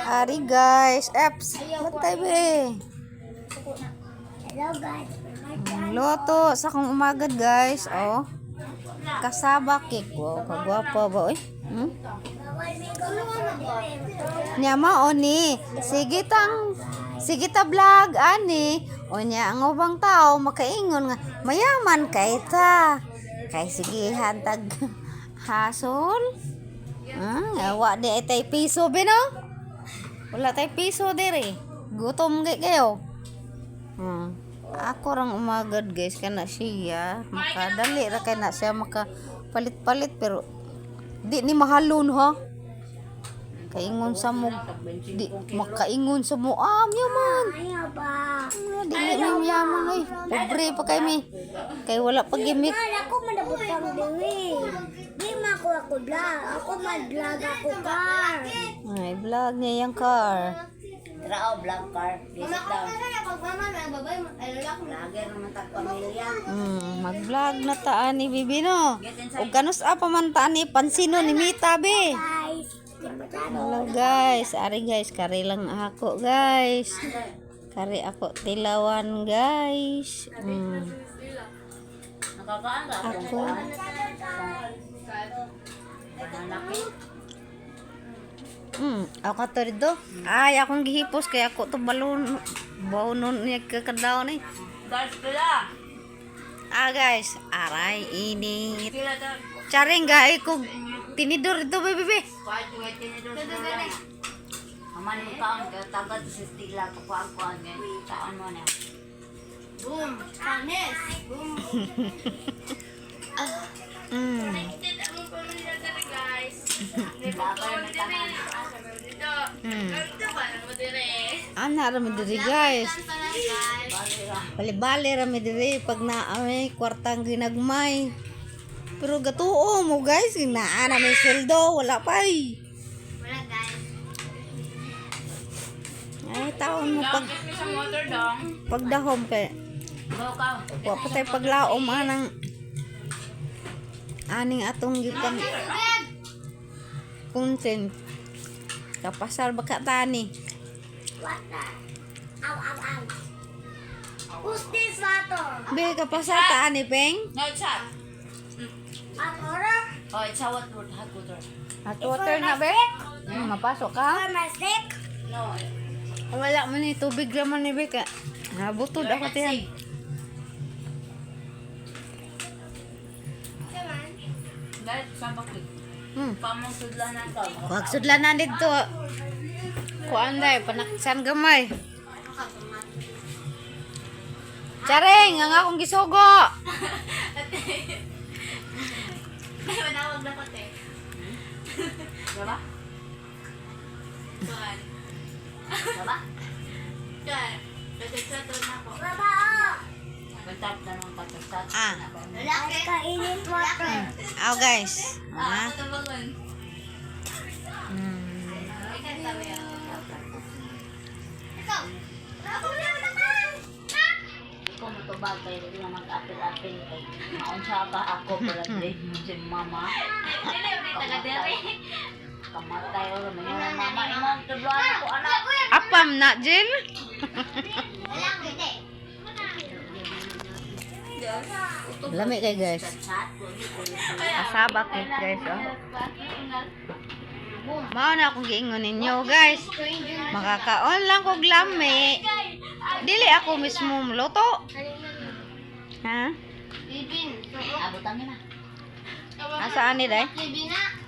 Ari guys, eps, bantay be. Hello guys. Loto sa akong umagad guys, oh. Kasaba cake, wow, kagwapo ba oy? Hmm? Nya mao ni, sige tang sige ta vlog ani. O nya ang ubang tao makaingon nga mayaman kay ta. Kay sige hantag hasol. Wa di ay tay piso be no? Wala tay piso diri. Gutom gay kayo. Ako rang umagad guys kana siya makadali ra kay na siya maka palit-palit pero di ni mahalon ha. Kaingon sa mo di makaingon sa mo ah yaman. Ayaw ba? Ah, dili mi yaman oy. Pobre pa kay mi. Kay wala pa gimik. Mahal ako manabutang dewi. Di ma ako ako vlog. Ako mag-vlog ako car. Ay vlog niya yung car. Trao, vlog car. Visit down. Vlogger naman tag pamilya. Mag-vlog na taan ni Bibi no. O kanus pa man taan ni pansino ni Mita be. Guys. Hello guys, ari guys, kari lang ako guys. Kari ako tilawan guys. Nakakaan ka. Ako. Mananaki. Ako to rito. Ay, akong gihipos kaya ako to balon. Baunon niya kakadaw ni. Guys, pila. Ah guys, aray init. Pila ta. Charing gaay ko tinidor dito bebe be. Kahit yung tinidor sa ulan. Aman mo kaon, kaya tagad sa stila, kukuan-kuan, ngayon, taan mo na. Boom! Panis! Boom! Excited ang pamilya dere, guys. Bagay may tanan. Dito. Dito ba mo dere? Ana ra mi diri guys. Tanan guys. Bali-bali ra mi diri pag naa may kwartang ginagmay. Pero gatuo mo guys, naa na may sweldo, wala pa eh. Wala guys. Ay, taon mo pag Sa motor dong. pagdahom kay Go ka. wa pa tay paglaom anang aning atong gipan content. Kapasar baka tani. Water. Aw, aw, aw. Who's this water? Be kapasar ta ani peng. No, it's hot. Hot water? Oh, it's hot water. Hot water. Hot water na be. Mapasok ka. For my stick? No. Wala man ni tubig ra man ni be ka. Nabutod ako tiyan. Dahil sa bakit. Pamang sudlanan ka. Wag sudlanan dito. Kuan day panaksan gamay. Charing, ang akong gisugo. Manawag na ko te. Diba? Kuan. Diba? Kuan. Pagkatsato na ko. Baba, oh. Bantap na nung tatastat. Ah. Lalaki. Kainit water. Aw guys. Ah, Ah. tabangon. Ikaw tabi ako. Ikaw. Ako na naman. Ikaw matubag kayo, hindi na mag-apil-apil. Kay maunsa pa ako pala si mama. Dili ulit taga dere. Kamatay oro may mga mama imong tudloan ako anak. Apam na Jill. Lalaki te. Lami kay guys. Chat ko ni ko. Kasaba cake guys oh. Mao na akong giingon ninyo guys. Makakaon lang kog lami. Dili ako mismo mluto. Ha? Bibin. Abutan ni na. Asaan ni day? Bibin na.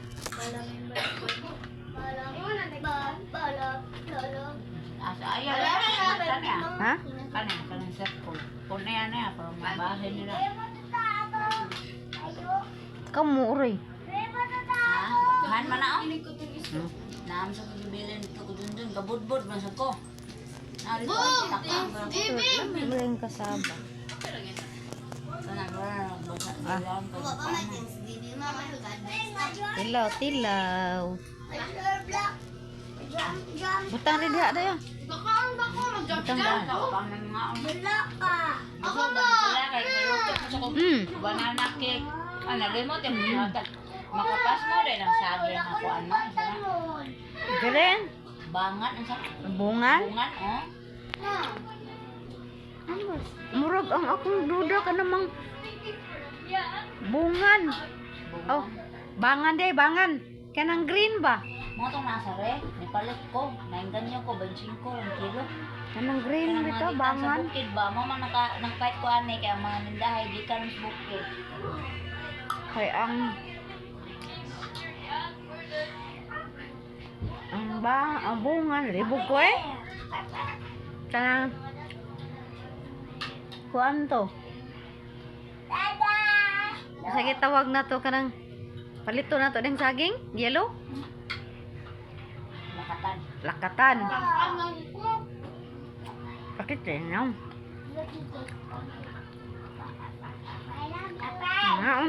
Asa ayaw. Kanya. Ha? Kanya kanang cellphone. Pune na ya para mabahin nila. Kamu uroy. Ha? Han man na oh. Naam sa kagbilin ko dun dun kabudbud man sa ko. Narito ang takang. Bibin. Lami kasaba. Kanang wala na basa. Ah. Tilaw, tilaw. Butang rin diha dayo. Bakaon ba ko? Mag-jump Butang jump. ba? Wala ka. Ako ba? Banana cake. Ano, limot yung makapas mo rin ang sabi ng kuan mo. Garen. Bangan ang sa Bungan? bungan oh. Murag ang akong duda ka namang bungan. Oh, bangan day, bangan. Kanang green ba? Mo tong nasa re, nipalit ko, naingganyo ko 25 ang kilo. Kanang green Kanang mga bitaw, gikan sa bangan. bukid ba, mo man naka nagpait ko ani kay ang mga nindahay gikan sa bukid. Kay ang ba ang bungan libog ko eh. Kanang kuan to. Sige, tawag na to kanang palito na to ding saging, yellow, Lakatan. Lakatan. Bakit eh, no? Ah,